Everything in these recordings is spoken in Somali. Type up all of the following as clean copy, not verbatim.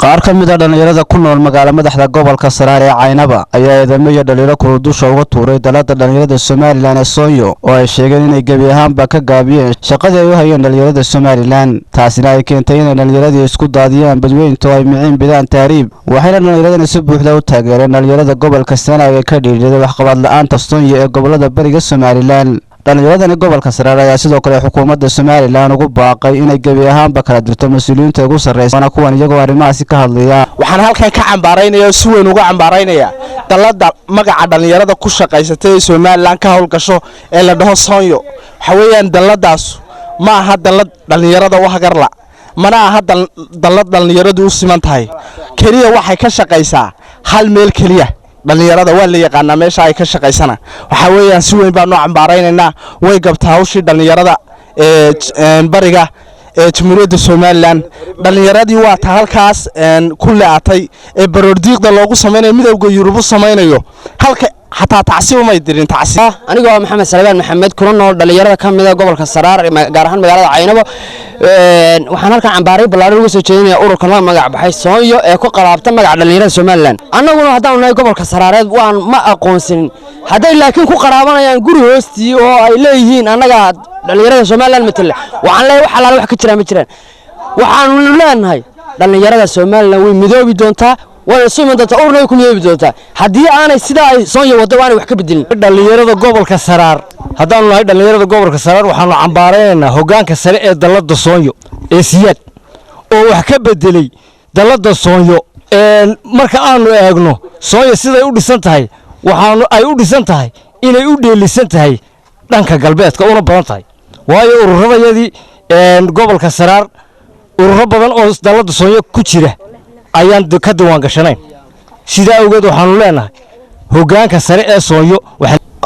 Qaar ka mid a dhallinyarada ku nool magaalo madaxda gobolka Saraar ee Caynaba ayaa eedamo iyo dhaliilo kulul dusha uga tuuray dalada dhallinyarada Somalilan ee Soonyo, oo ay sheegeen inay gebi ahaanba ka gaabiyeen shaqadii ay u hayeen dhallinyarada Somalilan, taasina ay keentay inay dhallinyaradii isku daadiyaan badweynta oo ay miciin bidaan tahriib. Waxayna dhallinyaradani si buuxda u taageereen dhallinyarada gobolka Sanaag ee ka dhiidhiday waxqabad la-aanta Soonyo ee gobolada bariga Somalilan. Dhallinyaradani gobolka Saraar ayaa sidoo kale xukuumadda Somalilan ugu baaqay inay gebi ahaanba kala dirto mas-uuliyiinta ugu sarreysa, waana kuwan iyagoo arrimahaasi ka hadlaya. Waxaan halkan ka cambaaraynaya oo si weyn uga cambaaraynaya dalladda magaca dhallinyarada ku shaqaysata ee Somalilan ka howlgasho ee la dhaho Soonyo. Waxa weeyaan, dalladaas ma aha dallad dhallinyarada u hagarla, mana aha dallad dhallinyaradu u siman tahay. Keliya waxay ka shaqaysaa hal meel keliya. Dhallinyarada waa la yaqaanaa meesha ay ka shaqaysana. Waxaa weeyaan, si weyn baanu cambaaraynaynaa. Way gabtaa hawshii dhallinyarada ee bariga ee Jamhuuriyadda Somalilan. Dhallinyaradii waa ta halkaas ku le'atay ee baroordiiqda loogu samaynayo, Midowga Yurub u samaynayo halka, xataa tacsi umay dirin tacsi. Anigoo Maxamed Salebaan Maxamed, kuna nool dhallinyarada ka mida gobolka Saraar, gaar ahaan magaalada Caynabo, waxaan halkan cambaaray ballaaran uga soo jeedinaya ururka la magac baxay Soonyo ee ku qalaabta magaca dhallinyarada Somalilan. Annaguna haddaanu nahay gobolka Saraareed, waan ma aqoonsanin. Hadday laakiin ku qaraabanayaan guri hoostii oo ay leeyihiin annaga dhallinyarada Somalilan matala, waxaan leeyahay wax allaale wax ka jiraan ma jiraan. Waxaanu leenahay dhallinyarada Somalilan way midoobi doontaa, way isu iman doontaa, ururna way ku midoobi doontaa haddii aanay sidaa ay Soonyo waddo aanay wax ka bedelin. Dhallinyarada gobolka Saraar haddaanu nahay, dhallinyarada gobolka Saraar waxaanu cambaaraynaynaa hoggaanka sare ee dalladda Soonyo ee Siyaad oo wax ka bedelay dalladda Soonyo. Marka aanu eegno Soonyo siday u dhisan tahay, waxaanu ay u dhisan tahay inay u dheelisan tahay dhanka galbeedka una badan tahay, waayo ururadayadii gobolka Saraar, ururo badan oo dalladda Soonyo ku jira ayaan ka diwaan gashanayn. Sidaa awgeed waxaanu leenahay hoggaanka sare ee Soonyo.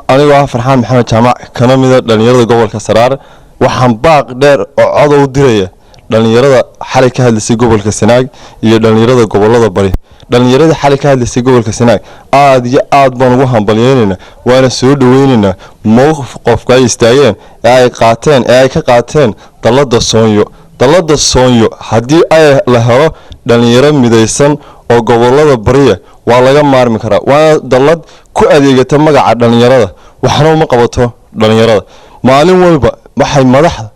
Anigoo ah Farxaan Maxamed Jaamac, kana mida dhallinyarada gobolka Saraar, waxaan baaq dheer oo codow u diraya dhallinyarada xalay ka hadlaysay gobolka Sanaag iyo dhallinyarada gobolada bari. Dhallinyaradii xalay ka hadlaysay gobolka Sanaag aad iyo aad baan ugu hambalyeynaynaa, waana soo dhaweynaynaa mowqif qofka ay istaageen ee ay qaateen ee ay ka qaateen dalladda Soonyo. Dalladda Soonyo haddii ay la helo dhallinyaro midaysan oo gobolada bariya, waa laga maarmi karaa. Waana dallad ku adeegata magaca dhallinyarada, waxna uma qabato dhallinyarada. Maalin walba waxay madaxda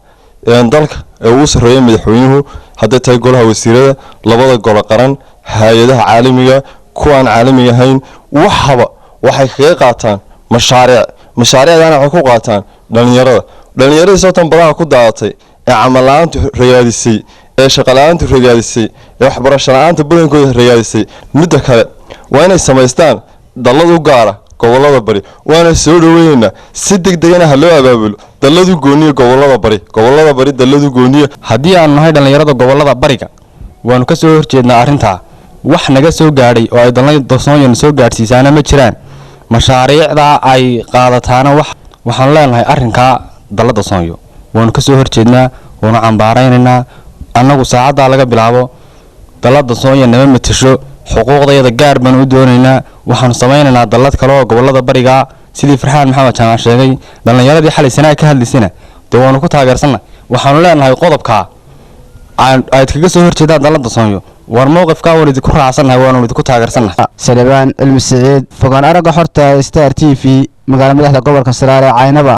dalka ee ugu sarreeya madaxweynuhu, hadday tahay golaha wasiirada, labada golo qaran, hay-adaha caalamiga, kuwaan caalamiga ahayn, waxaba waxay kaga qaataan mashaariic. Mashaariicdana waxay ku qaataan dhallinyarada. Dhallinyaradii sootan badaha ku daadatay ee camal la-aantu ragaadisay, ee shaqo la-aantu ragaadisay, ee waxbarasho la-aanta badankooda ragaadisay. Midda kale, waa inay samaystaan dallad u gaara gobolada bari, waana soo dhaweynaynaa. Si deg degana ha loo abaabulo dalladu gooniya gobolada bari, gobolada bari dalladu gooniya. Haddii aanu nahay dhallinyarada gobolada bariga, waanu ka soo horjeednaa arrintaa. Wax naga soo gaadhay oo ay dalladda Soonyana soo gaadhsiisaana ma jiraan. Mashaariicdaa ay qaadataana waxaanu leenahay arrinkaa dalladda Soonyo waanu ka soo horjeednaa, waanu cambaaraynaynaa. Annagu saacaddaa laga bilaabo dalladda Soonyo nama matasho, xuquuqdayada gaar baanu u doonaynaa. Waxaanu samaynaynaa dallad kale oo gobolada barigaa, sidii Farxaan Maxamed Jaamac sheegay. Dhallinyaradii xalay Sanaag ka hadlaysana dee waanu ku taageersanna. Waxaanu leenahay qodobkaa aad kaga soo horjeedaan dalladda Soonyo, war mowqifkaa waanu idinku raacsannahay, waanu idinku taageersannahay. Salebaan Cilmi Siciid, fogaan aragga xorta, Star TV, magaala madaxda gobolka Saraar ee Caynaba.